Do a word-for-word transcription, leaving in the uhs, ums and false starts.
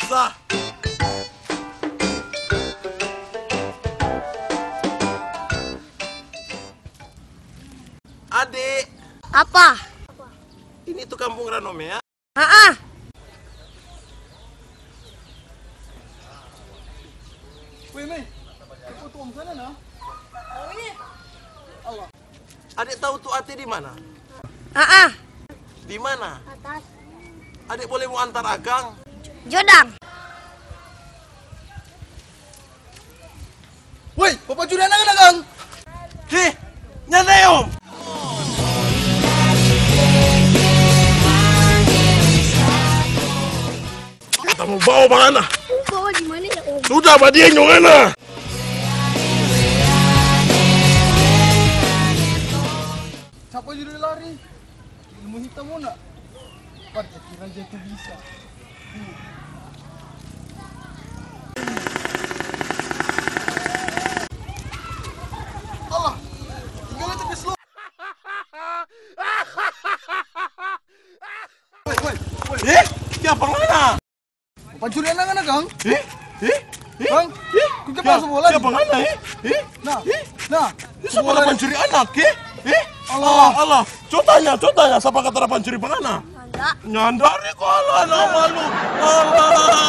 Lah. Adik. Apa? Ini tuh kampung Ranome ya? Aa. Weh, Mei. Itu tuh om sana, nah. Oh, iya. Allah. Adek tahu tu Ate di mana? Aa. Di mana? Atas. Adek boleh mo antar akang? Jodang. Woi, papa curi anak-anak, Kang. Heh, nyantai, Om. Kita mo bawa pa ngana. Mau bawa di mana ya, Om? Sudah, ba dia nyong ngana. Sapa judul lari? Ilmu hitam mo nak? Parkir aja tu bisa. Allah, tinggal itu slow. Woi, woi, woi. Eh, siapa ngana? Pancuri anak-anak, Kang. Eh? Eh? Eh? Kang, eh? Ku ke pasar bola. Siapa ngana, eh? Eh? Nah, eh? Ini siapa bola pancuri anak, eh? Eh? Allah. Allah, Allah. Coba tanya, coba tanya, siapa kata ada pancuri pa ngana? Nyanda. Nyanda, iko Allah, na malu. Allah.